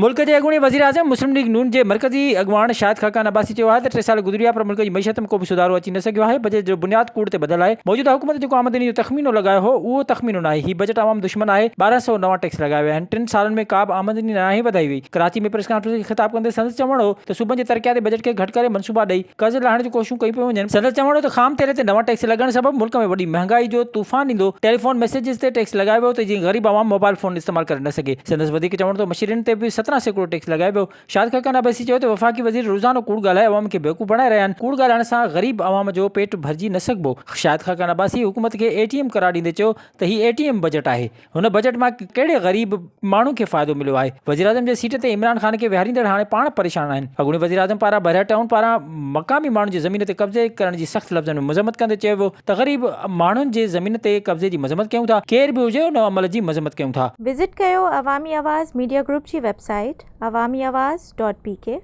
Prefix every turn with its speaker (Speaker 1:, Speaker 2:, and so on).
Speaker 1: ملڪ جي اڳوڻي وزيراعظم مسلم ليگ نون جي مرڪزي اڳواڻ شاهد خاقان عباسي چيو آهي ته ٽي سال گذري ويا پر ملڪ جي معيشت ۾ ڪو به سڌارو اچي نه سگهيو آهي، بجيٽ جو بنياد ڪوڙ تي ٻڌل آهي، موجوده حڪومت جيڪو آمدني جو تخمينو لڳايو هو اهو تخمينو ناهي، هي بجيٽ عوام دشمن آهي، 1200 نوان ٽيڪس لڳايا ويا آهن، ٽن سالن ۾ ڪا به آمدني ناهي وڌائي وئي. ڪراچي ۾ پريس ڪانفرنس کي خطاب ڪندي سندس چوڻ هو ته صوبن جي ترقياتي بجيٽ کي گهٽ ڪري منصوبا ڏئي قرض لاهڻ جون ڪوششون ڪيون پيون وڃن. سندس چوڻ هو ته خام تيل تي نوان ٽيڪس لڳڻ سبب ملڪ ۾ وڏي مهانگائي جو طوفان ايندو، ٽيليفون ميسيجز تي ٽيڪس لڳايو ويو ته جيئن غريب عوام موبائل فون استعمال ڪري نه سگهي. سندس وڌيڪ چوڻ ته مشيرين تي به 17% ٽيڪس لڳايو ويو. شاهد خاقان عباسي چيو ته وفاقي وزير روزانو ڪوڙ ڳالهائي عوام کي بيوقوف بڻائي رهيا آهن، ڪوڙ ڳالهائڻ سان غريب عوام جو پيٽ ڀرجي نه سگهبو. شاهد خاقان عباسي حڪومت کي اي ٽي ايم قرار ڏيندي چيو ته هي اي ٽي ايم بجيٽ آهي. هن بجيٽ مان ڪهڙي غريب ماڻهو کي فائدو مليو آهي؟ وزيراعظم جي سيٽ تي عمران خان کي ويهاريندڙ هاڻي پاڻ پريشان آهن. اڳوڻي وزيراعظم پاران بحريا ٽائون پاران مقامي ماڻهن جي زمين تي قبضي ڪرڻ جي سخت لفظن ۾ مذمت ڪندي چيو ويو ته غريب ماڻهن جي زمين تي قبضي جي مذمت ڪيون ٿا، ڪير به هجي ان عمل جي مذمت ڪيون ٿا.
Speaker 2: وزٽ ڪيو عوامي آواز ميڊيا گروپ جي website Awami Awaz dot P K.